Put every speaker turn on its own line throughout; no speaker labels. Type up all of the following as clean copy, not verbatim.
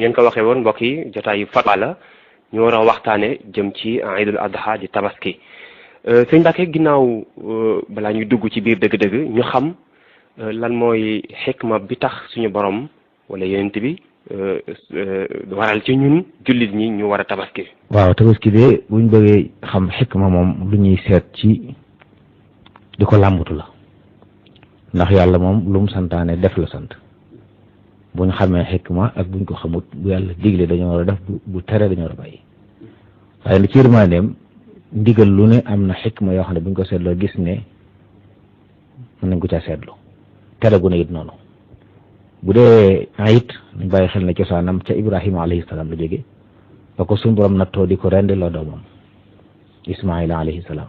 ngeen ko waxee woon mbokk yi jotaayu fatwa la ñu war a waxtaane jëm ci Aïdul Adha di tabaski sëñ Mbacke ginnaaw balaa ñuy dugg ci biir dëgg-dëgg ñu xam lan mooy xikma bi tax suñu borom wala yonent bi waral ci ñun jullit ñi ñu war a tabaski.
waaw tabaski de buñ bëggee xam xikma moom lu ñuy seet ci di ko làmbatu la ndax yàlla moom lu mu santaane def la sant buñ xamee xikma ak buñ ko xamut bu yàlla digle dañoo war a def bu tere dañoo war a bàyyi waaye li ci yërmandeem ndigal lu ne am na xikma yoo xam ne buñ ko seetloo gis ne mën nañ ko caa seetlu tere gu ne it noonu bu dee ayit nañ bàyyi xel ne cosaanam ca Ibrahima alayhi salaam la jóge ba ko suñu borom nattoo di ko rendi loo doomam Ismaila alayhi salaam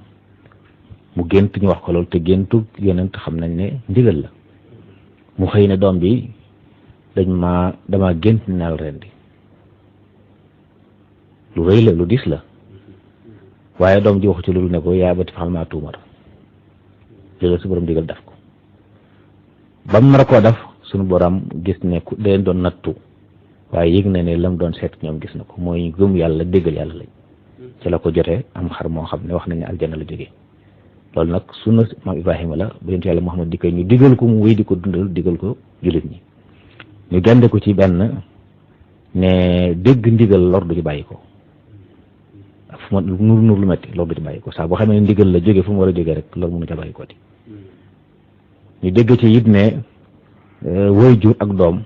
mu gént ñu wax ko loolu te géntu yonent xam nañ ne ndigal la mu xëy ne doom bi dama gént naaw rendi lu rëy la lu dis la waaye doom ji waxu ci loolu ne ko yaa bati faxal maa tuumar loolu su borom digal def ko ba mu nar koo def suñu borom gis ne ku leen doon nattu waaye yëg na ne lam doon seet ñoom gis na ko mooy gëm yàlla déggal yàlla lañ ci la ko jotee am xar moo xam ne wax nañ ne aljanna la jógee loolu nag sunna maam Ibrahima la ba yonent yàlla Muhammad di koy ñu digal ko mu wéy di ko dundal digal ko jullit ñi ñu gande ko ci benn ne dégg ndigal lor du ci bàyyi ko fu ma nur lu metti lor du ci bàyyi ko saa boo xamee ne ndigal la jóge fu mu war a jógee rek loolu mënu ca bàyyi ko di ñu dégg ci it ne waajur ak doom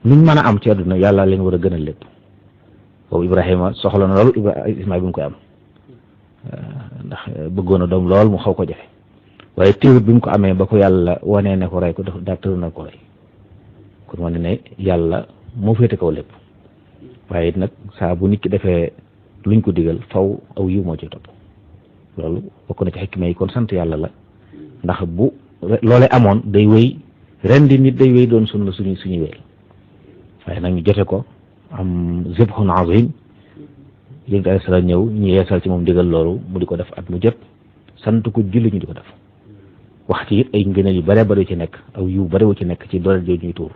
luñ mën a am ci àdduna yàlla leen war a gënal lépp boobu Ibrahima soxla na loolu Ismaïl bi mu koy am ndax bëggoon a doom lool mu xaw ko jafe waaye téewut bi mu ko amee ba ko yàlla wanee ne ko rey ko dafa daa tër na ko rey kon wane ne yàlla moo féete kaw lépp waaye it nag saa bu nit ki defee luñ ko digal faw aw yiw moo ci topp loolu bokk na ci xikma yi kon sant yàlla la ndax bu loolee amoon day wéy ren di nit day wéy doon sunna suñuy wéy waaye nag ñu jote ko am zibhun azim yonent alayhi salaam ñëw ñu yeesal ci moom digal loolu mu di ko def at mu jot sant ko julli ñu di ko def wax ci it ay ngëneel yu bare bare ci nekk aw yu bare wu ci nekk ci doole jooju ñuy tuur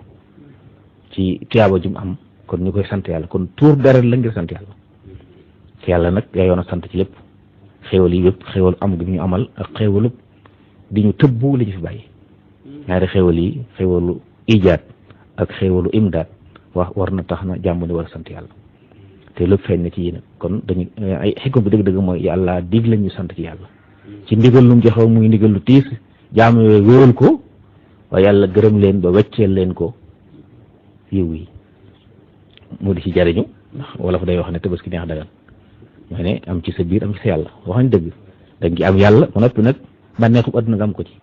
ci tiyaaba ju mu am kon ñu koy sant yàlla kon tuur deret la ngir sant yàlla ci yàlla nag yaa yoon a sant ci lépp xéwal yi yëpp xéwalu am gi ñu amal ak xéwalu di ñu tëbbu li ñu fi bàyyi ñaari xéwal yi xéwalu ijaat ak xéwalu imdaat war na tax na jàmm ni war a sant yàlla te lépp feeñ na ci yéen kon dañu ay xikma bi dëgg-dëgg mooy yàlla dig la ñu sant ci yàlla ci ndigal lu mu joxe muy ndigal lu tiis jaam yooyu wéeral ko waaye yàlla gërëm leen ba wecceel leen ko yiw yi mu di ci jariñu ndax wala fa day wax ne tabaski neex dagan mooy ne am ci sa biir am ci sa yàlla waxañ dëgg dañ ci am yàlla ba noppi nag bànneexu àdduna nga am ko ci.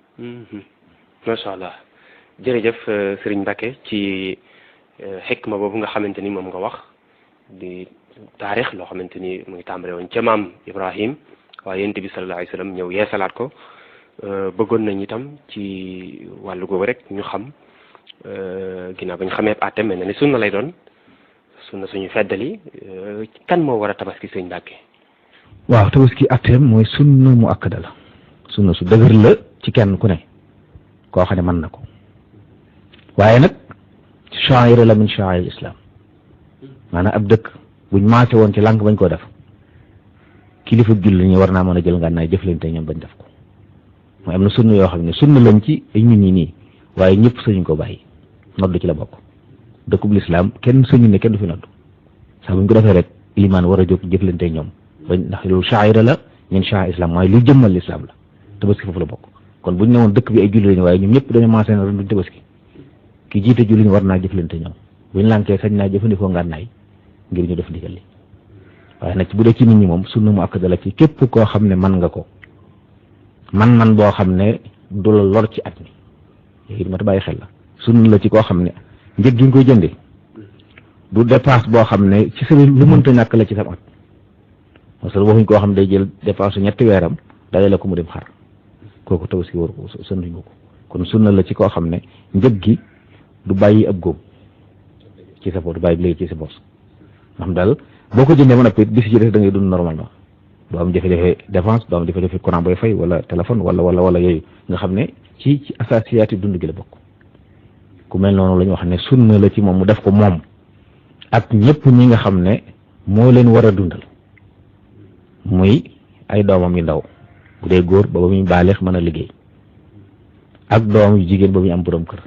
macha allah jërëjëf Serigne Mbacke ci xikma boobu nga xamante ni moom nga wax di taarix loo xamante ni mu ngi tàmbale woon ca maam Ibrahim waaye yonent bi sallallahu alayhi wa sallam ñëw yeesalaat ko bëggoon nañ itam ci wàllu googu rek ñu xam ginnaaw ba ñu xamee àtte mel na ni sunna lay doon sunna suñu feddali kan moo war a tabaski sëñ Mbacke.
waaw tabaski àtteem mooy sunna mu akkada la sunna su dëgër la ci kenn ku ne koo xam ne mën na ko waaye nag sha'ira la min sha'air islam maanaam ab dëkk buñ maase woon ci lànk bañ koo def kilifa julli ñi war naa mën a jël ngànnaay jëflante ñoom bañ def ko mooy am na sunna yoo xam ne sunna lañ ci ay nit ñi nii waaye ñëpp sañuñ ko bàyyi nodd ci la bokk dëkkub lislaam kenn sañu ne kenn du fi nodd sax buñ ko defee rek ilimaan war a jóg jëflante ñoom bañ ndax loolu sha'ira la min sha'air islam mooy lu jëmmal lislaam la tabaski foofu la bokk kon buñ ne woon dëkk bi ay julli lañu waaye ñoom ñëpp dañoo maase na duñ tabaski ki jiite julli ñu war naa jëflante ñoom buñ lànkee sañ naa jëfandikoo ngànnaay ngir ñu def ndigal li waaye nag bu dee ci nit ñi moom sunna mu akkada la ci képp koo xam ne man nga ko man boo xam ne du la lor ci at mi yooyu ma ta bàyyi xel la sunna la ci koo xam ne njëg gi nga koy jënde du dépense boo xam ne ci sa lu mënta ñàkk la ci sam at parce que waxuñ koo xam ne day jël dépense ñetti weeram dajale ko mu dem xar kooku tabaski war ko sënduñ ko kon sunna la ci koo xam ne njëg gi du bàyyi ab góom ci sa bopp du bàyyi bi léegi ci sa bopp xam daal boo ko jëndee ba noppi bis ci des da ngay dund normalement doo am jafe-jafe dépense doo am jafe-jafe courant booy fay wala téléphone wala yooyu nga xam ne ci asasiyaati dund gi la bokk ku mel noonu la ñu wax ne sunna la ci moom mu def ko moom ak ñëpp ñi nga xam ne moo leen war a dundal muy ay doomam yu ndaw bu dee góor ba muy baaleex mën a liggéey ak doom yu jigéen ba muy am borom kër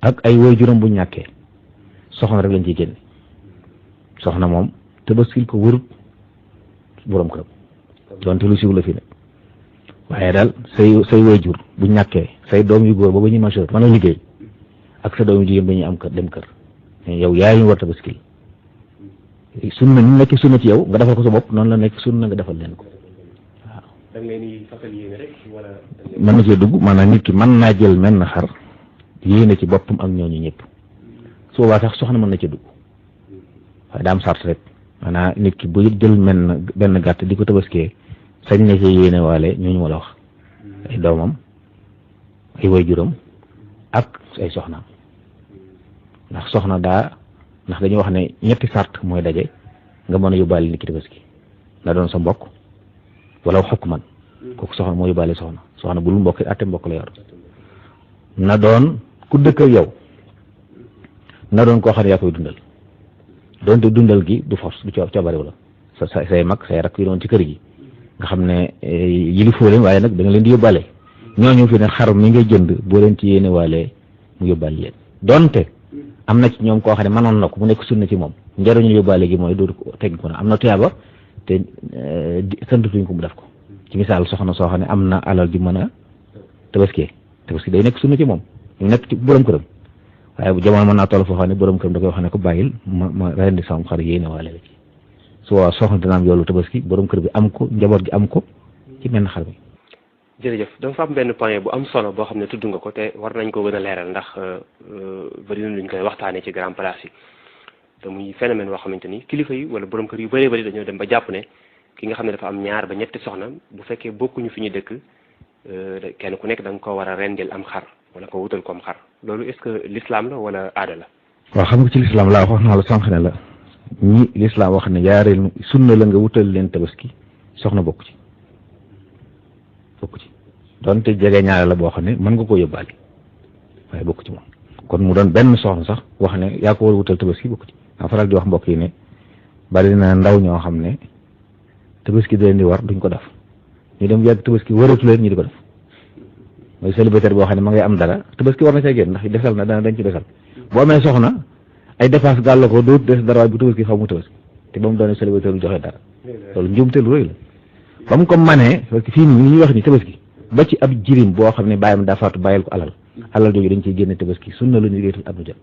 ak ay waajuram bu ñàkkee soxna rek lañ ciy génne soxna moom tabaskil ko wërut borom këram donte lu siw la fi ne waaye daal say waajur bu ñàkkee say doom yu góor ba ñuy majeur mën a liggéey ak sa doom yu jigéen ba ñuy am kër dem kër yow yaay ñu war tabaskil sunna ni nekk sunna ci yow nga defal ko sa bopp noonu la nekk sunna nga defal leen ko waaw.
da nga leen di fasal yéene rek wala.
mën na cee dugg maanaam nit ki mën naa jël menn xar yéene ci boppam ak ñooñu ñëpp su boobaa sax soxna mën na cee dugg waaye daa am sart rek maanaam nit ki bu jël benn gàtt di ko tabaskee sañ na cee yéene waale ñooñu ma la wax ay doomam ay waajuram ak ay soxnaam ndax soxna ndax dañuy wax ne ñetti sart mooy daje nga mën a yóbbaale nit ki tabaski na doon sa mbokk wala xukk man kooku soxna moo yóbbaale soxna bu lu mbokk atte mbokk la yor na doon ku dëkk ak yow na doon koo xam ne yaa koy dundal doonte dundal gi du force du coobarew la say mag say rakk yi doon ci kër gi nga xam ne yilifoo leen waaye nag da nga leen di yóbbaale ñooñu fi ne xar mi ngay jënd boo leen ci yéene waalee mu yóbbaale leen donte am na ci ñoom koo xam ne mënoon na ko mu nekk sunna ci moom njëriñu yóbbaale gi mooy dootu ko teg ko na am na tuyaaba te santatuñ ko mu def ko ci misaal soxna soo xam ne am na alal ji mën a tabaski day nekk sunna ci moom ñu nekk ci borom këram waaye bu jamono mën naa toll foo xam ne borom këram da koy wax ne ko bàyyil ma rendi sama xar yéene waale la ci su waa soxna dina am yoolu tabaski borom kër bi am ko njaboot gi am ko ci menn xar bi.
jërëjëf dafa am benn point bu am solo boo xam ne tudd nga ko te war nañ ko gën a leeral ndax bëri na luñ koy waxtaanee ci grand place yi te muy phénomène boo xamante ni kilifa yi wala borom kër yu bëree bëri dañoo dem ba jàpp ne ki nga xam ne dafa am ñaar ba ñetti soxna bu fekkee bokkuñu fi ñu dëkk kenn ku nekk da nga ko war a rendil am xar wala ko wutal ko am xar loolu est-ce que l'islam la wala aada la.
waaw xam nga ci l'islam laa wax naa la sànq ne la ñi l'islam wax ne yaareel sunna la nga wutal leen tabaski soxna bokk ci donte jege ñaare la boo xam ne mën nga koo yóbbaale waaye bokk ci moom kon mu doon benn soxna sax wax ne yaa ko war a wutal tabaski bokk ci maa faral di wax mbokk yi ne bari na ndaw ñoo xam ne tabaski da leen di war duñ ko def ñu dem yàgg tabaski waratu leen ñu di ko def mooy célibataire boo xam ne ma ngay am dara tabaski war na cee génn ndax desal na dañ ci desal boo amee soxna ay dépense gàll ko dootu des dara waaye bu tabaski xaw mu tabaski te ba mu doonee célibataire lu joxe dara loolu njuumte lu rëy la ba mu ko manee parce que fii nii ñuy wax ni tabaski ba ci ab jirim boo xam ne bàyyam daa faatu bàyyil ko alal jooju dañ ciy génne tabaski sunna la ñu réetal ab nu jël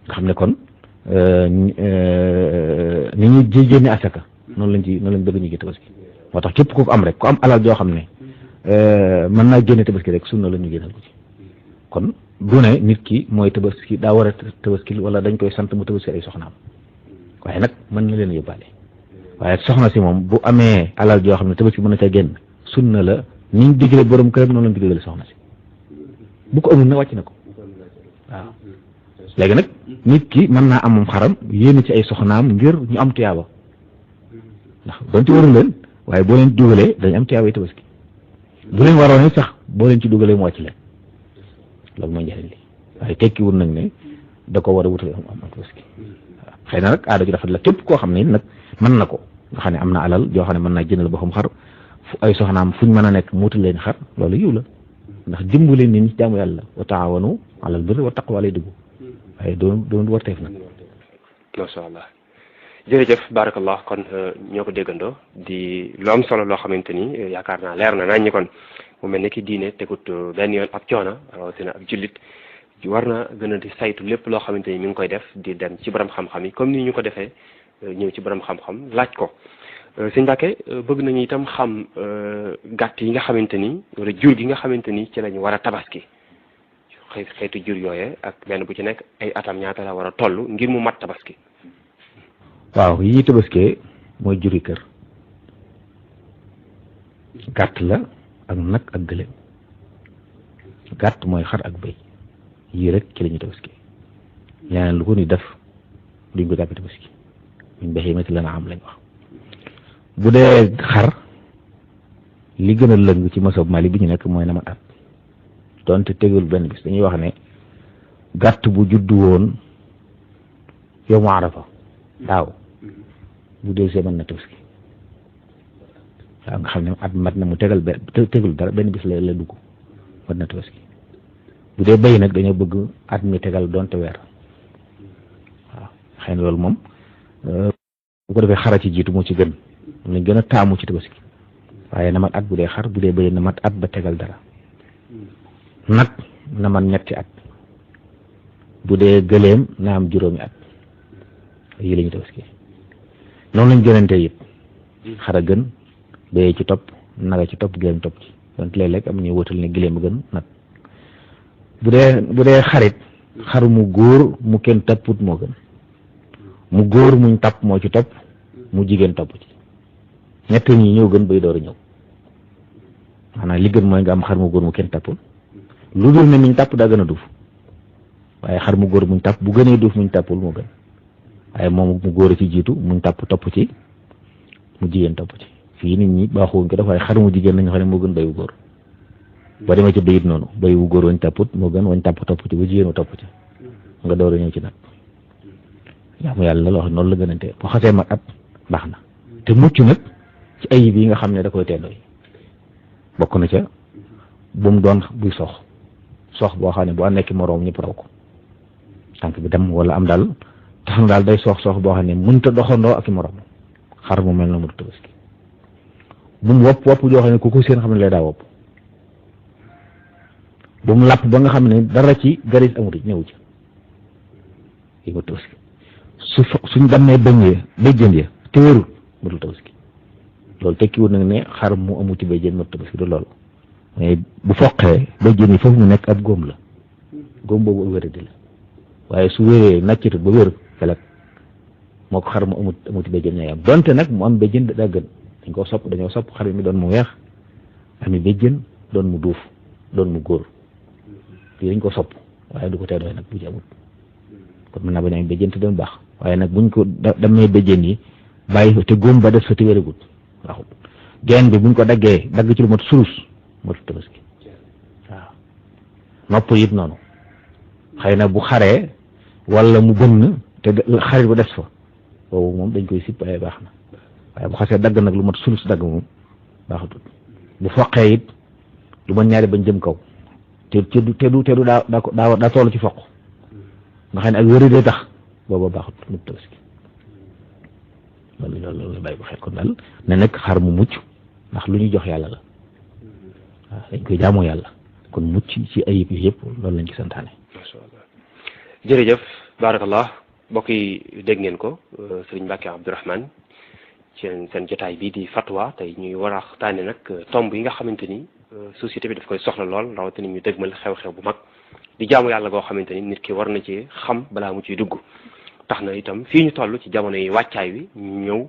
nga xam ne kon ni ñuy génne asaka noonu lañ bëgg ñu gi tabaski moo tax képp ku ko am rek ku am alal joo xam ne mën naa génne tabaski rek sunna la ñu génnal ko ci kon du ne nit ki mooy tabaski daa war a tabaski wala dañ koy sant mu tabaski ay soxnaam waaye nag mën na leen yóbbaale waaye soxna si moom bu amee alal joo xam ne tabaski mën na ca génn sunna la ni ñu digale borom këram noonu lañ digale soxna si bu ko amul na wàcc na ko waaw léegi nag nit ki mën naa am xaram yéen ci ay soxnaam ngir ñu am tuyaaba ndax doon ci waru leen waaye boo leen dugalee dañ am tuyaaba yi tabaski bu leen waroon sax boo leen ci dugalee mu wàcc leen loolu mooy njëriñ li waaye tekki wut nag ne da ko war a wutal am tabaski waaw xëy na nag aada ju rafet la képp koo xam ne nag mën na ko nga xam ne am na alal joo xam ne mën naa jëndal boppam xar fu ay soxnaam fuñ mën a nekk mu wutal leen xar loolu yiw la ndax dimbali nit ñi ci jaamu yàlla wa taawanu alal birri wa taqwa lay dugg waaye doon warteef nag.
macha allah jërëjëf barakallah kon ñoo ko déggandoo di lu am solo loo xamante ni yaakaar naa leer na nañ ñi kon mu mel ne ki diine tegut benn yoon ab coono rawatina ab jullit war na gën a di saytu lépp loo xamante ni mi ngi koy def di dem ci borom xam-xam yi comme ni ñu ko defee ñëw ci borom xam-xam laaj ko sëñ Mbacke bëgg nañu itam xam gàtt yi nga xamante ni wala jur gi nga xamante ni ci lañu war a tabaski xeetu jur yooyee ak benn bu ci nekk ay atam ñaata la war a toll ngir mu mat tabaski.
waaw yi ñuy tabaskee mooy juri kër gàtt la ak nag ak gëléem gàtt mooy xar ak bëy yii rek ci la ñuy tabaskee ñaaneen lu ko ni def duñ ko jàppe tabaski min bahiimati l-an'aam lañ wax bu dee xar li gën a lëng ci masab Maalik bi ñu nekk mooy na ma at donte tegul benn bis dañuy wax ne gàtt bu juddu woon yow mu arafa daaw bu dee see mën na tabaski waaw nga xam ne at mat na mu tegul dara benn bis la dugg mën na tabaski bu dee béy nag dañoo bëgg at mi tegal doonte weer waaw xëy na loolu moom bu ko defee xara ci jiitu moo ci gën moom lañ gën a taamu ci tabaski waaye na mat at bu dee xar bu dee béy na mat at ba tegal dara nag na man ñetti at bu dee gëléem na am juróomi at yi la ñu tabaski noonu lañ gënante it xara gën béy ci topp naga ci topp gëléem topp ci donc léeg-léeg am ñuy wóotal ne gëléem gën nag bu dee xarit xar mu góor mu kenn tapput moo gën mu góor muñ tapp moo ci topp mu jigéen topp ci ñett ñi ñëw gën bay door a ñëw maanaam li gën mooy nga am xar mu góor mu kenn tappul lu dul ne muñ tàpp daa gën a duuf waaye xar mu góor muñ tàpp bu gënee duuf muñ tàppul moo gën waaye moom mu góor a ci jiitu muñ tàpp topp ci mu jigéen topp ci fii nit ñi baaxuwuñ ko def waaye xar mu jigéen nañu xam ne moo gën bay wu góor ba demee ci bayit noonu bay wu góor wañ tàpput moo gën wañ tàpp topp ci ba jigéen wu topp ci nga door a ñëw ci nag jaamu yàlla la wax noonu la gënante bu xasee mat at baax na te mucc nag ci ayib yi nga xam ne da koy teendooy bokk na ca bu mu doon buy sox boo xam ne bu nekk moroom ñëpp raw ko tànk bi dem wala am daal tax na daal day sox boo xam ne mënut a doxandoo ak i moroom xar mu mel na mu tabaski bu mu wopp joo xam ne ku ko seen xam ne lay daa wopp bu mu làpp ba nga xam ne dara ci garis amut ñëw ci yi mu tabaski suñ dammee béjjën ya te wérul matul tabaski loolu tekkiwul nag ne xar mu amuti béjjën matul tabaski du loolu mais bu foqee béjjën yi foofu mu nekk ab góom la góom boobu ak wéradi la waaye su wéree nàccatut ba wér felet moo ko xar mu amuti béjjën ñooy am donte nag mu am béjjën daa gën dañoo sopp xar mi doon mu weex ami béjjën doon mu duuf doon mu góor lii dañ ko sopp waaye du ko tee doy nag bu ci amut kon mën naa bañ a am béjjën te doon baax waaye nag buñ ko damee béjjën yi bàyyi te góom ba des fa te wéragut waxut geen bi buñ ko dagg ci lu mat sulus matu tabaski waaw nopp it noonu xëy na bu xaree wala mu bënn te xarit ba des fa boobu moom dañ koy sipp ay baax na waaye bu xasee dagg nag lu mat sulus dagg moom baaxatul bu foqee it lu mat ñaari bañ jëm kaw te du daa toll ci foq nga xam ne ak wéri dee tax booba baaxut mu tabaski loolu bàyyi ko xel kon daal ne nag xar mu mucc ndax lu ñu jox yàlla la waaw dañ koy jaamoo yàlla kon mucc ci ayib yi yëpp loolu lañ ci santaane.
macha allah jërëjëf barakallah mbokk yi dégg ngeen ko sëriñ Mbacke Abdourahmane ci seen jotaay bii di fatwa tey ñuy war a waxtaane nag tomb yi nga xamante ni société bi daf koy soxla lool rawatina ñu dëgmal xew-xew bu mag di jaamu yàlla goo xamante ni nit ki war na ci xam balaa mu ciy dugg tax na itam fii ñu toll ci jamono yi wàccaay wi ñu ñëw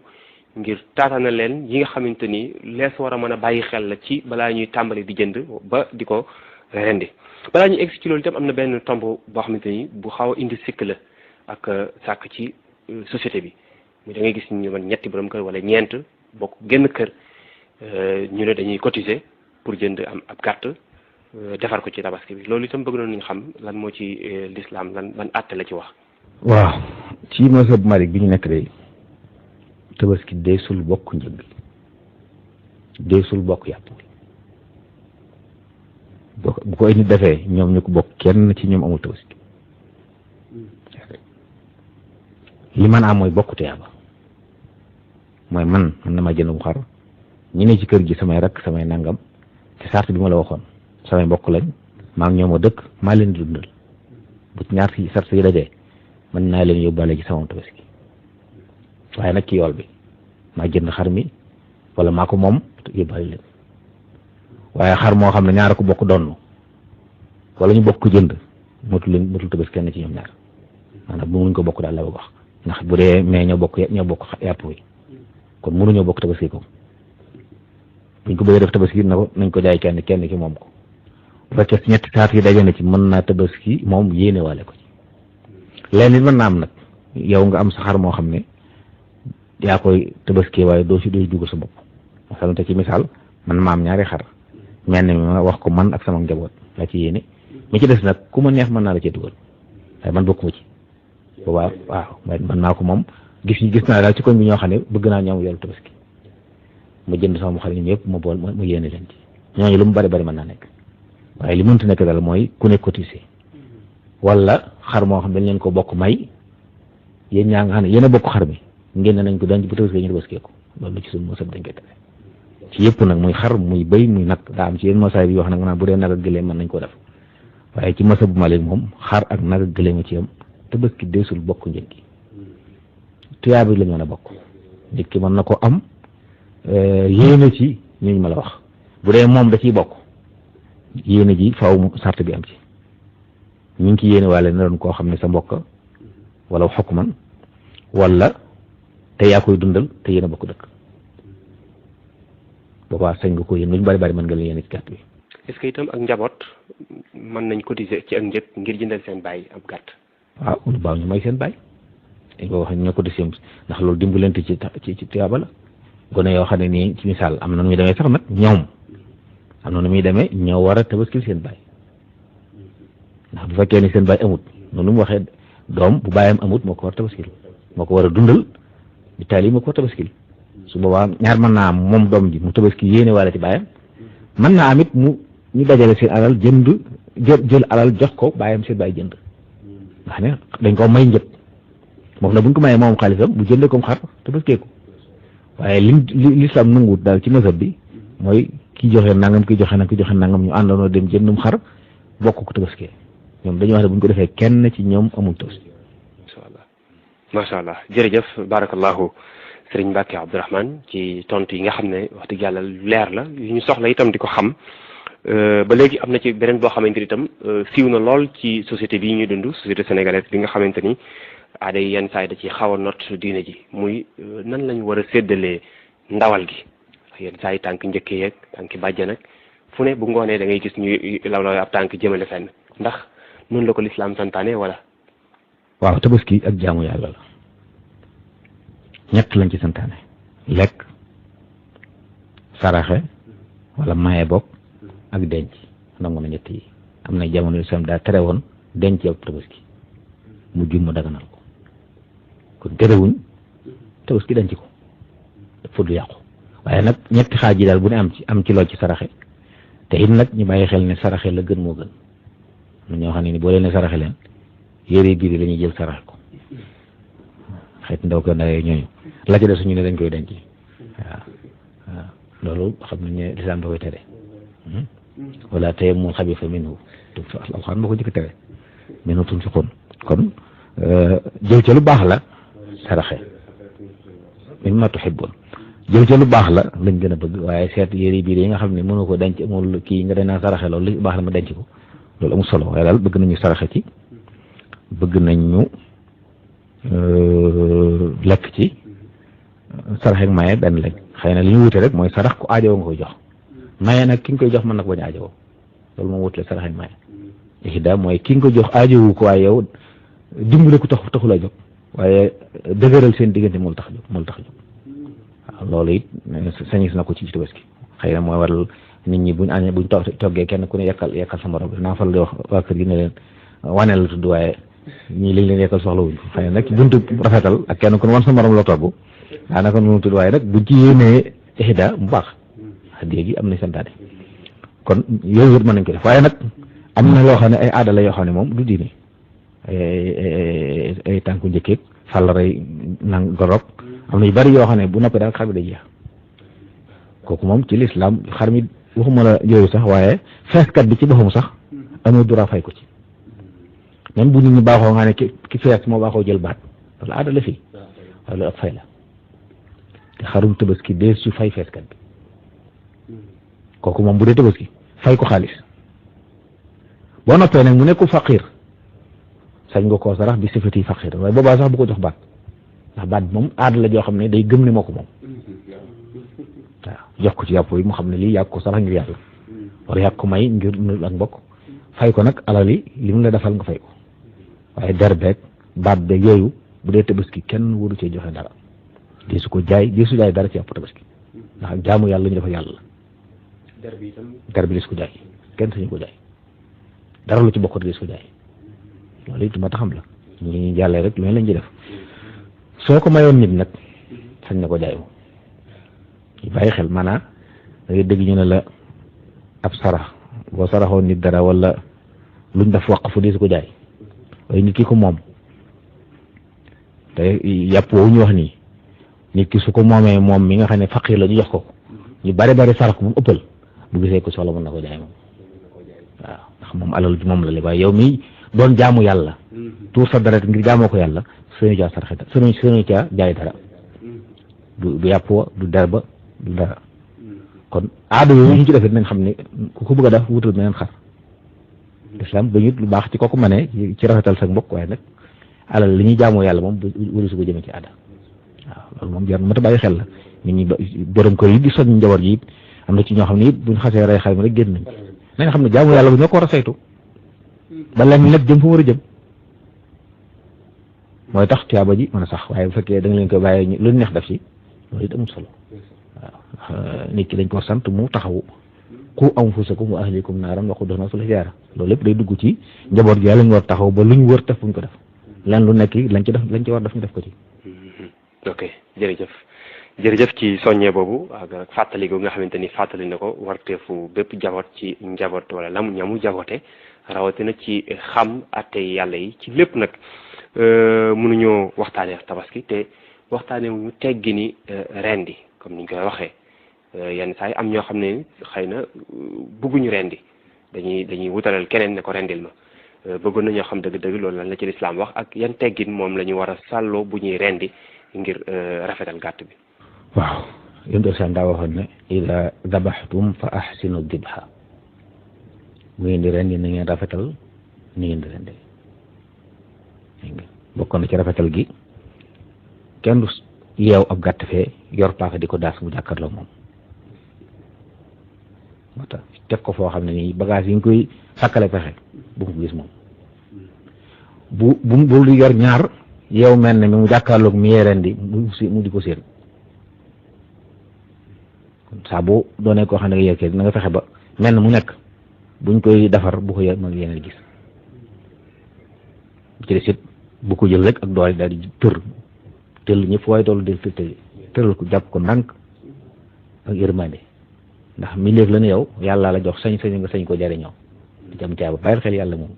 ngir taataana leen yi nga xamante ni lees war a mën a bàyyi xel la ci balaa ñuy tàmbali di jënd ba di ko rendi balaa ñuy egsi ci loolu itam am na benn tomb boo xamante ni bu xaw a indi sikk la ak sàkk ci société bi da ngay gis ñu man ñetti borom kër wala ñeent bokk génn kër ñu ne dañuy cotiser pour jënd am ab gàtt defar ko ci tabaski bi loolu itam bëgg nañu xam lan moo ci lislaam lan ban àtte la ci wax.
waaw ci mazhab Malik bi ñu nekk day tabaski deesul bokk njëg deesul bokk yàpp bu ko ay nit defee ñoom ñu ko bokk kenn ci ñoom amul tabaski li man am mooy bokk tuyaaba mooy man na ma jënd bu xar ñi ne ci kër gi samay rakk samay nangam te sart bi ma la waxoon samay mbokk lañ maa ngi ñoom a dëkk maa leen di dundal bu ci ñaar si sart yi dajee mën naa leen yóbbaale ci sama tabaski waaye nag ci yool bi maa jënd xar mi wala maa ko moom yóbbaale leen waaye xar moo xam ne ñaar ko bokk donn wala ñu bokk ko jënd motul tabaski kenn ci ñoom ñaar maanaam bu muñ ko bokk daal la wax ndax bu dee mais ñoo bokk yàpp wi kon mënuñoo bokk tabaski ko buñ ko bëggee def tabaski nañ ko jaay kenn ki moom ko bu fekkee si ñetti saat yi daje na ci mën naa tabaski moom yéene waale ko ci leen nit mën naa am nag yow nga am sa xar moo xam ne yaa koy tabaski waaye doo dugg sa bopp masalan te ci misaal man ma am ñaari xar mel ni ma wax ko man ak sama njaboot laa ci yéene mi ci des nag ku ma neex mën naa la cee dugal waaye man bokkuma ci boobaa waaw man naa ko moom gis naa daal ci koñ bi ñoo xam ne bëgg naa ñoom yoolu tabaski ma jënd sama xar ñoom yëpp ma bool ma yéene leen ci ñooñu lu mu bari bari mën naa nekk waaye li mënta nekk daal mooy ku nekk cotisé wala xar moo xam dañ leen ko bokk may yéen ñaa nga xam ne yéen a bokk xar mi ngeen nañ ko denc bu tabaski ñu tabaskee ko loolu ci suñu mosab dañ koy tere ci yëpp nag muy xar muy bëy muy nag daa am ci yenn mosaay bi yoo xam ne nag bu dee nag ak gëléem mën nañ ko def waaye ci mosab bu Malik moom xar ak nag ak gëléem ci yam tabaski deesul bokk njëg gi tuyaa bi la ñu mën a bokk nit ki mën na ko am yéene ci ñooñu ma la wax bu dee moom da ciy bokk yéene ji faaw mu sart bi am ci ñu ngi ci yéene waale na doon koo xam ne sa mbokk wala xukman wala te yaa koy dundal te yéen a bokk dëkk boobaa sañ nga ko yéen lu ñu bari bari mën nga leen yéene ci gàtt bi.
est-ce que itam ak njaboot mën nañ cotiser ci ak njëg ngir jëndal seen bàyyi ab gàtt.
waaw lu baax ñu may seen bàyyi dañ ko wax ñoo cotiser ndax loolu dimbalante ci tuyaaba la gone yoo xam ne nii ci misaal am na nu muy demee sax nag ñoom am na nu muy demee ñoo war a tabaskil seen bàyyi ndax bu fekkee ni seen bàyyi amut noonu mu waxee doom bu bàyyam amut moo ko war a tabaskil moo ko war a dundal bi taali moo ko war a tabaskil su boobaa ñaar mën naa am moom doom ji mu tabaski yéene wala ci bàyyam mën naa am it mu ñu dajale seen alal jël alal jox ko bàyyam seen bàyyi jënd nga xam ne dañ ko may njëg moom na buñ ko mayee moom xaalisam bu jëndee comme xar tabaskee ko waaye l'islam nanguwut daal ci mazhab bi mooy ki joxe nangam ki joxe nangam ñu àndandoo dem jëndum xar bokk ko tabaskee ñoom dañuy wax ne bu ñu ko defee kenn ci ñoom amul tabaski.
macha allah jërëjëf barakallahu sëriñ Mbacke Abdourahmane ci tontu yi nga xam ne wax dëgg yàlla leer la yu ñu soxla itam di ko xam ba léegi am na ci beneen boo xamante ni itam siiw na lool ci société bii ñuy dund société sénégalaise bi nga xamante ni aada yi yenn saa yi da ci xaw a not diine ji muy nan lañu war a séddalee ndawal gi yenn saa yi tànk njëkkee yeeg tànk bàjjan nag fu ne bu ngoonee da ngay gis ñuy lawlaw ab tànk jëmale fenn ndax noonu la ko lislaam santaane wala.
waaw tabaski ak jaamu yàlla la ñett lañ ci santaane lekk saraxe wala maye bokk ak denc nangu na ñett yi am na jamono yu sam daa tere woon denc ak tabaski mu jum mu daganal ko kon terewuñ tabaski denc ko dafa du yàqu waaye nag ñetti xaaj yi daal bu ne am ci lool ci saraxe te it nag ñu bàyyi xel ne saraxe la gën moo gën am ñoo xam ne ni boo leen ne saraxe leen yére biir la ñuy jël saraxe ko xeet ndaw ko ndawee ñooñu la ca des suñu ne dañ koy denc waaw loolu xam nañ ne lislaam da koy tere wala tayammamul xabiisa minhu alxuraan moo ko jëkk tere minhu tunfiquun kon jël ca lu baax la saraxe mimmaa tuhibbuun jël ca lu baax la lañ gën a bëgg waaye seet yére biir yi nga xam ne mënu ko denc amul kii nga danaa saraxe loolu li baax la ma denc ko loolu amul solo waaye daal bëgg nañu saraxe ci bëgg nañ ñu lekk ci sarax ak maye benn lañ xëy na li ñu wute rek mooy sarax ku aajowoo nga koy jox maye nag ki nga koy jox mën na ko bañ a aajowoo loolu moom wutale sarax ak maye ihda mooy ki nga koy jox aajowu ko waaye yow dimbale ko taxul a jóg waaye dëgëral seen diggante moo tax jóg waaw loolu it sañis na ko ci tabaski xëy na mooy waral nit ñi buñ añee buñ toggee kenn ku ne yekkal sa morom naa faral di wax waa kër gi ne leen waneel la tudd waaye ñii liñ leen yekkal soxla wuñ xëy na nag buntu rafetal ak kenn ku ne wan sa morom la togg daanaka nu mu tudd waaye nag buñ ci yéenee ihda mu baax hadiya gi am na santaane kon yooyu yëpp mën nañ ko def waaye nag am na loo xam ne ay aada la yoo xam ne moom du diine ay tànku njëkkeeg fàllaray nang gorog am na yu bari yoo xam ne bu noppee daal xar bi day jeex kooku moom ci lislaam xar mi waxuma la yooyu sax waaye feeskat bi ci boppam sax amul droit fay ko ci même bu nit ñi baaxoo nga ne ki fees moo baaxoo jël baat loolu aada la fii waaye loolu ab fay la te xarum tabaski dee su fay feeskat bi kooku moom bu dee tabaski fay ko xaalis boo noppee nag mu nekkul faqir sañ nga koo sarax bi sifati faqir waaye boobaa sax bu ko jox baat ndax baat bi moom aada la joo xam ne day gëm ne moo ko moom waaw jox ko ci yàpp yi mu xam ne lii yàgg ko sarax ngir yàlla wala yàgg ko may ngir nul ak mbokk fay ko nag alal yi li mu la defal nga fay ko waaye der beeg baat beeg yooyu bu dee tabaski kenn waru cee joxe dara di su ko jaay di su jaay dara ci yàpp tabaski ndax jaamu yàlla ñu defal yàlla der bi di su ko jaay kenn sañu ko jaay dara lu ci bokk di su ko jaay loolu it ma taxam la ñi jàllee rek lu ne lañ ci def soo ko mayoon nit nag sañ na ko jaay moom ñu bàyyi xel maanaam da ngay dégg ñu ne la ab sarax boo saraxoon nit dara wala luñ def waqfu di su ko jaay waaye nit ki ko moom te yàpp woowu ñu wax nii nit ki su ko moomee moom mi nga xam ne faqir la ñu jox ko ñu bari sarax ko bu mu ëppal bu gisee ko soxla mën na ko jaay moom waaw ndax moom alal ji moom la li waaye yow mi doon jaamu yàlla tuur sa dara ngir jaamoo ko yàlla suñu caa saraxe suñu caa jaay dara du yàpp wa du der ba du dara kon aada yooyu ñu ci defee nañ xam ne ku ko bëgg a def wutal meneen xar islam ba ñu lu baax ci kooku mënee ci rafetal sa mbokk waaye nag alal li ñuy jaamoo yàlla moom wëru su ko jëmee ci aada waaw loolu moom jar mat a bàyyi xel la nit ñi borom kër yi di soññ njaboot yi am na ci ñoo xam ne it buñ xasee rey xar mi rek génn nañ xam ne jaamu yàlla bu ñoo ko war a saytu ba lenn nag jëm fa war a jëm mooy tax tuyaaba ji mën a sax waaye bu fekkee da nga leen koy bàyyee lu neex def ci loolu it amul solo waaw nit ki dañ ko sant mu taxawu qu anfusakum wa ahlikum naaran waquuduhaa an-naasu wal hijaara loolu lépp day dugg ci njaboot gi yàlla ñu war taxaw ba luñ wër def buñ ko def len lu nekk lañ ci war def ñu def ko ci.
ok jërëjëf ci soññee boobu ak fàttali gu nga xamante ni fàttali na ko warteefu bépp jaboot ci njaboot wala ñamu jaboote rawatina ci xam atte yàlla yi ci lépp nag mënuñoo waxtaanee tabaski te waxtaanee wu ñu teggi ni rendi comme niñ koy waxee yenn saa yi am ñoo xam ne xëy na bëgguñu rendi dañuy wutalal keneen ne ko rendil ma bëggoon na ñoo xam dëgg-dëgg loolu lan la ci lislaam wax ak yan teggin moom la ñu war a sàlloo bu ñuy rendi ngir rafetal gàtt bi.
waaw yéen seen daa waxoon ne ida dabaxtum fa ahsinu dibha bu ngeen di rendi na ngeen rafetal ni ngeen di rendi bokkoon na ci rafetal gi kenn du yeew ab gàtt fee yor paaka di ko daas bu jàkkaarloo moom moo tax teg ko foo xam ne nii bagage yi nga koy sàkkale pexe bu mu gis moom bu yor ñaar yeew mel ne mi mu jàkkaarloog mi yee rendi mu di ko séen saa boo doonee koo xam ne nga yeekee na nga fexe ba mel mu nekk buñ koy defar bu ko mën yeneen gis ci des it bu ko jël rek ak doole daal di tëll ñëpp waaye toll del tëral ko jàpp ko ndànk ak yërmande ndax milieu la ne yow yàlla la jox sañ-sañ nga sañ ko jariñoo di jam caaba bàyyil xel yàlla moom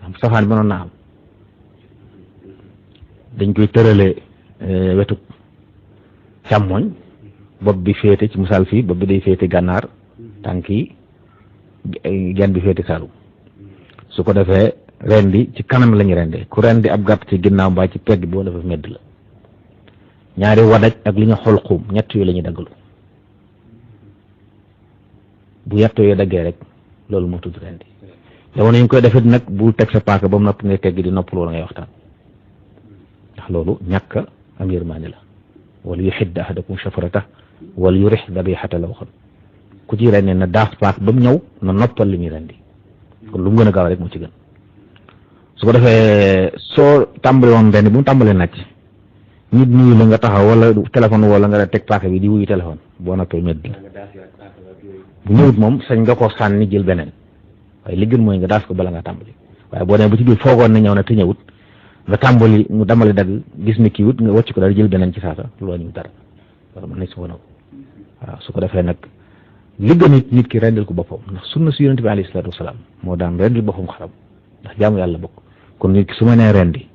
ndax safaan mënoon na am dañ koy tëralee wetu càmmoñ bopp bi féete ci misaal fii bopp bi day féete gànnaar tànk yi genn bi féete saalum su ko defee rendi ci kanam lañu rendee ku rendi ab gàtt ci ginnaaw mbaa ci pegg bi wala dafa medd la ñaari wadaj ak li ñu xol xuum ñett yooyu la ñuy daggalu bu ñett yooyu daggee rek loolu moo tudd rendi jamono ñu koy defit nag bu teg sa paaka ba mu nopp ngay tegg di noppal wala ngay waxtaan ndax loolu ñàkk am yërmaande la wala yuxidd ahadakum shafrata wala yurix dabixata la waxoon ku ci rendi na daas paak ba mu ñëw na noppal li muy rendi kon lu mu gën a gaaw rek moo ci gën su ko defee soo tàmbali woon rendi bu mu tàmbalee nàcc nit nuyu la nga taxaw wala téléphone wala nga teg paaka bi di wuyu téléphone boo noppee medd la bu ñëwut moom sañ nga ko sànni jël beneen waaye li gën mooy nga daas ko bala nga tàmbali waaye boo demee ba ci biir foogoon na ñëw na te ñëwut nga tàmbali mu damali dagg gis ni kii wut nga wàcc ko daal jël beneen ci saasa loolu ñu dara wala mën nañ si wana ko waaw su ko defee nag li gën nit ki rendil ko boppam ndax sunna si yonent bi alayhi salaatu wasalaam moo daan rendil boppam xaram ndax jaamu yàlla bokk kon nit ki su ma nee rendi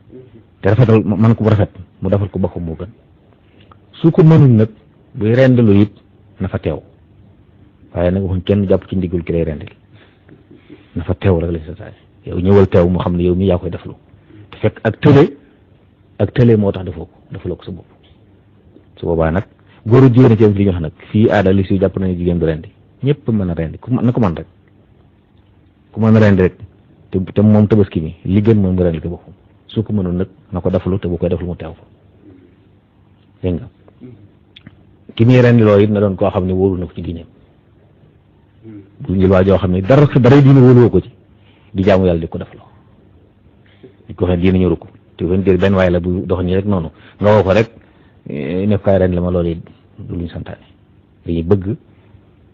te rafetal man ko bu rafet mu defal ko boppam moo gën su ko mënul nag buy rendilu it na fa teew waaye nag waxuñ kenn jàpp ci ndigul ki lay rendil na fa teew rek lañ sa taay yow ñëwal teew mu xam ne yow mii yaa koy deflu te fekk ak tële moo tax defaloo ko sa bopp su boobaa nag góoru jigéen ci am li ñu wax nag fii aada li si jàpp nañu jigéen du rendi ñëpp mën a rendi na ko man rek ku mën a rendi rek te moom tabaski mi li gën moom nga rendi ko boppam su ko mënul nag na ko deflu te bu koy deflu mu teew fa dégg nga ki muy rendi loolu it na doon koo xam ne wóolu na ko ci diineem bu njël waa joo xam ne dara diine wóoluwoo ko ci di jaamu yàlla di ko defloo di ko xam diine ñëru ko te benn waay la bu dox nii rek noonu nga woo ko rek nekk kaay ren la ma loolu it du luñ santaane dañuy bëgg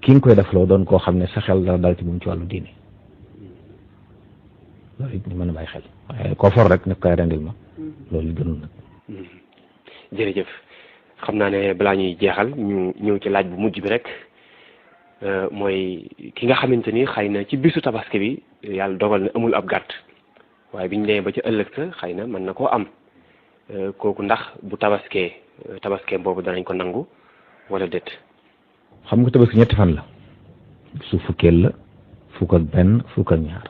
ki nga koy defloo doon koo xam ne sa xel dara dal ci moom ci wàllu diine loolu it ñu mën a bàyyi xel waaye koo for rek ne koy rendil ma loolu gënul nag.
jërëjëf xam naa ne balaa ñuy jeexal ñu ñëw ci laaj bu mujj bi rek mooy ki nga xamante ni xëy na ci bisu tabaski bi yàlla dogal na amul ab gàtt waaye biñ demee ba ca ëllëg sa xëy na mën na koo am kooku ndax bu tabaskee boobu danañ ko nangu wala déet.
xam nga tabaski ñetti fan la bisu fukkeel la fukk ak benn fukk ak ñaar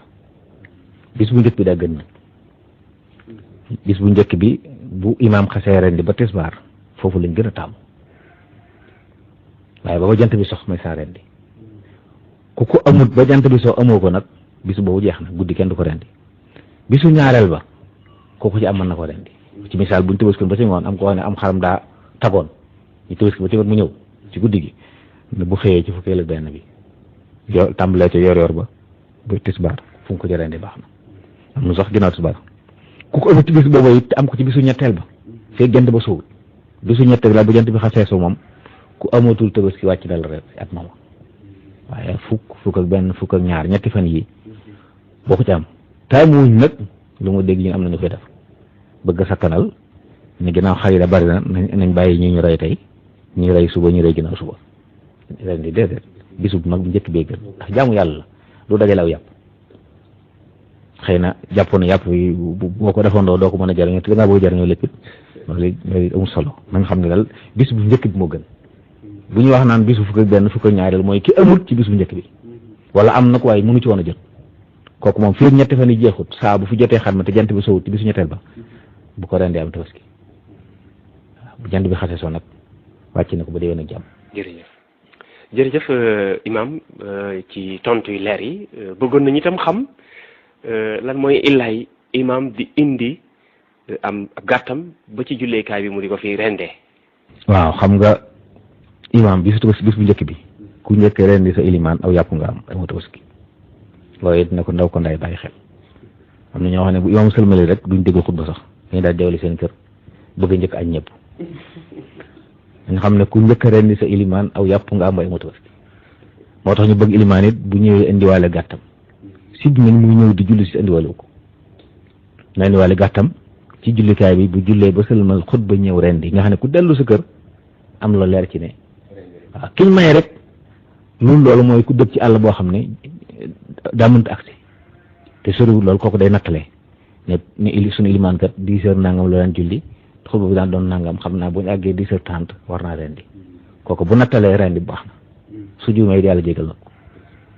bis bu njëkk bi daa gën nag bis bu njëkk bi bu imaam xasee rendi ba tisbaar foofu lañ gën a taamu waaye ba jant bi sox may saa rendi ku ko amut ba jant bi soo amoo ko nag bisu boobu jeex na guddi kenn du ko rendi bisu ñaareel ba kooku ci am mën na ko rendi ci misaal buñ tëbaskoon ba ci ngoon am ko wax ne am xaram daa tagoon ñu tëbaski ba ci ngoon mu ñëw ci guddi gi ne bu xëyee ci fukkeel ak benn bi tàmbalee ca yor ba tisbaar fu mu ko ci rendi baax na am na sax ginnaaw tisbaar ku ko amut ci bis boobu it am ko ci bisu ñetteel ba fee jant ba sowul bisu ñetteel la bu jant bi xasee so moom ku amatul tëbaski wàcc na la rek at moom waaye fukk ak benn fukk ak ñaar ñetti fan yi boo ko ci am taamuwuñ nag lu ma dégg ñu am nañu koy def bëgg a sakkanal ne ginnaaw xar yi da bari na nañ bàyyi ñu rey tey ñu rey suba ñu rey ginnaaw suba ren di déedéet bisu mag bu njëkk bee gën ndax jaamu yàlla la du dajale aw yàpp xëy na jàppoon na yàpp yi boo ko defandoo doo ko mën a jariñoo te dangaa bëgg jariñoo lépp loolu amul solo na nga xam ne daal bis bu njëkk bi moo gën bu ñu wax naan bisu fukk ak benn fukk ak ñaareel mooy ki amul ci bis bu njëkk bi wala am na ko waaye mënu ci woon a jot kooku moom fii ñetti fan yi jeexut saa bu fi jotee xar ma te jant bi sowut ci bisu ñetteel ba bu ko rendee am tabaski waaw bu jant bi xasee soo nag wàcc na ko ba déwén ak jàmm.
jërëjëf imam ci tontu yu leer yi bëggoon nañu itam xam lan mooy illaay imam di indi am ab gàttam ba ci julleekaay bi mu di ko fi rendee.
waaw xam nga imam bisu tabaski bis bu njëkk bi ku njëkk rendi sa ilimaan aw yàpp nga am amoo tabaski loolu it na ko ndaw ko nday bàyyi xel am na ñoo xam ne bu imam sëlmali rek duñ déglu xutba sax dañu daal jawli seen kër bëgg njëkk añ ñëpp nga xam ne ku njëkk rendi sa ilimaan aw yàpp nga am amoo tabaski moo tax ñu bëgg ilimaan it bu ñëwee indiwaale gàttam sib nañ mu ñëw di julli si indiwaale ko na indiwaale gàttam ci jullikaay bi bu jullee ba sëlmal xutba ñëw rendi nga xam ne ku dellu sa kër am la leer ci ne waaw kiñ may rek loolu mooy ku dëkk ci àll boo xam ne daa mënta agsi te soriwul loolu kooku day nattalee ne suñu ilimaan kat 10 heures nangam la daan julli xutba bi daan doon nangam xam naa bu ñu àggee 10 heures 30 war naa rendi kooku bu nattalee rendi bu baax na su juumee yàlla jégal na ko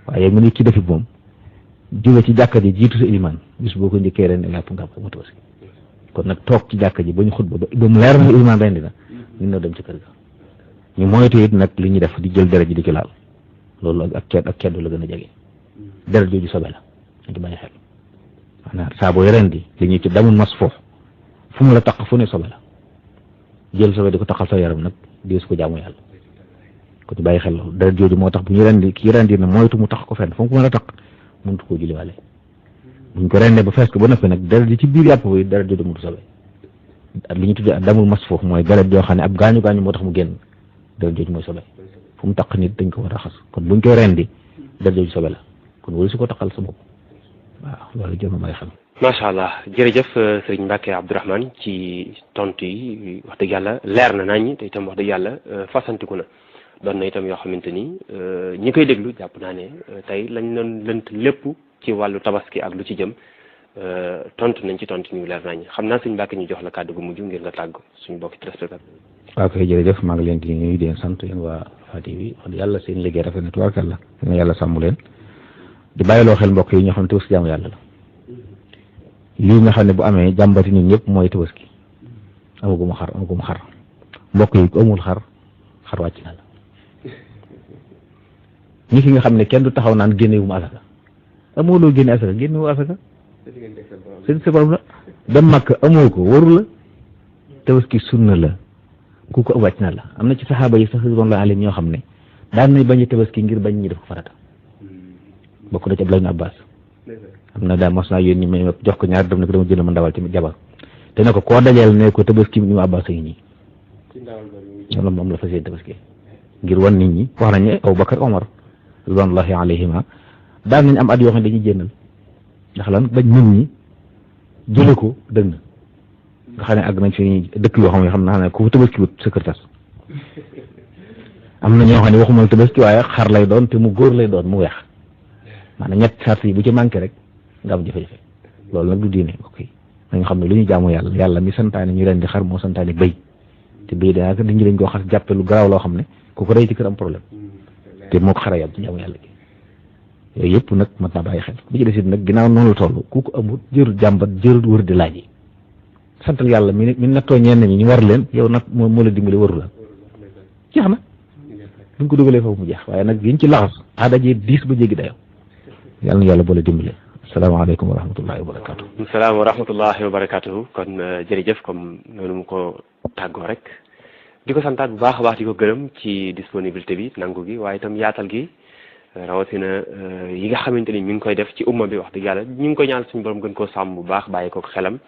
waaye mu nit ci defi moom jóge ci jàkka ji jiitu sa ilimaan bis boo ko njëkkee rendi yàpp nga am tabaski kon nag toog ci jàkka ji ba ñu xutba ba mu leer na ilimaan rendi na ñu noo dem ci kër ga ñu moytu it nag li ñuy def di jël deret ji di ci laal loolu ak keddu la gën a jege deret jooju sobe la ñu ci bàyyi xel maanaam saa booy rendi li ñuy ci damul mas foofu fu mu la taq fu ne sobe la jël sobe di ko taqal sa yaram nag di su ko jaamu yàlla ko ci bàyyi xel loolu deret jooju moo tax bu ñu rendi kii rendi na moytu mu tax ko fenn fu mu ko mën a taq mënut koo julliwaale buñ ko rendee ba fees ko ba noppi nag deret ji ci biir yàpp bi deret jooju mënut sobe li ñu tuddee damul mas foofu mooy deret joo xam ne ab gaañu moo tax mu génn deret jooju mooy sobe fu mu taq nit dañ ko war a raxas kon buñ koy rendi deret jooju sobe la kon wala su ko taqal sa bopp waaw loolu jëm may xam.
macha allah jërëjëf sëriñ Mbacke Abdourahmane ci tontu yi wax dëgg yàlla leer na nañ te itam wax dëgg yàlla fasantiku na doon na itam yoo xamante ni ñi koy déglu jàpp naa ne tey lañ doon lënt lépp ci wàllu tabaski ak lu ci jëm tontu nañ ci tontu ñu leer nañ xam naa sëriñ Mbacke ñu jox la kàddu gu mujj ngir nga tàgg suñu bokki téléspectateur.
waaw kay jërëjëf maa ngi leen di nuyu di leen sant yéen waa Fatick bi wax dëgg yàlla seen liggéey rafet na tubaarkàlla yàlla sàmm leen di bàyyiloo xel mbokk yi ñoo xam ne tabaski jaamu yàlla la lii nga xam ne bu amee jàmbati ñun ñëpp mooy tabaski amaguma xar mbokk yi ku amul xar wàcc na la ñi ki nga xam ne kenn du taxaw naan génnewu ma asaka amoo loo génne asaka génnewu asaka seen sa borom la dem Makka amoo ko waru la tabaski sunna la ku ko wàcc na la am na ci saxaaba yi sax ridwanullahi alayhim ñoo xam ne daan nañ bañ a tabaski ngir bañ ñi def ko farata bokk na ci Abdullah ibn Abbas am na daal mos naa yónni ma jox ko ñaar dem ne ko dama jënd ma ndawal ci jabar te ne ko koo dajeel ne ko tabaski ibn Abbas a ngi nii loolu moom la fas yéene tabaski ngir wan nit ñi wax nañ ne Abubakar Omar ridwanullahi alayhima daan nañ am at yoo xam ne dañuy jëndal ndax lan bañ nit ñi jële ko dëgg na nga xam ne àgg nañ fi dëkk yoo xam ne ku fa tabaski wut sa kër tas am na ñoo xam ne waxumal tabaski waaye xar lay doon te mu góor lay doon mu weex maanaam ñett sart yi bu ci manqué rek nga am jafe-jafe loolu nag du diine mbokk yi nañ xam ne lu ñu jaamu yàlla mi santaane ñu leen di xar moo santaane béy te béy daanaka nit ñi dañ koo xas jàppe lu garaaw loo xam ne ku ko rey ci kër am problème te moo ko xara yam ci jaamu yàlla gi yooyu yëpp nag mat naa bàyyi xel bi ci desit nag ginnaaw noonu la toll ku ko amul jërul jàmbat jërul wër di laaj yi santal yàlla mi nattoo ñenn ñi ñu war leen yow nag moo la dimbali waru la jeex na buñ ko dugalee foofu mu jeex waaye nag yiñ ci laxas aada ji diis ba jéggi dayoo yàlla na yàlla boole dimbali asalaamaaleykum wa rahmatullahi wa barakatuh
salaam wa rahmatullahi wa barakatuh kon jërëjëf comme noonu mu ko tàggoo rek di ko santaat bu baax a baax di ko gërëm ci disponibilité bi nangu gi waaye itam yaatal gi rawatina yi nga xamante ni mi ngi koy def ci umma bi wax dëgg yàlla ñu ngi koy ñaan suñu borom gën koo sàmm bu baax bàyyi ko xelam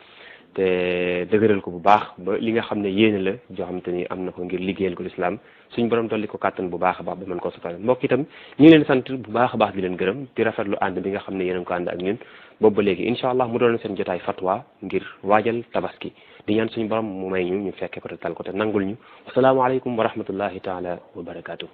te dëgëral ko bu baax ba li nga xam ne yéene la joo xamante ni am na ko ngir liggéeyal ko lislaam suñu borom dolli ko kàttan bu baax a baax ba mën koo sotal mbokk itam ñu ngi leen sant bu baax a baax di leen gërëm di rafetlu ànd bi nga xam ne yéen a ko ànd ak ñun boobu ba léegi incha allah mu doon seen jotaay fatwa ngir waajal tabaski di ñaan suñu borom mu may ñu fekke ko te tal ko te nangul ñu asalaamaaleykum wa rahmatullahi taala wa barakatuh.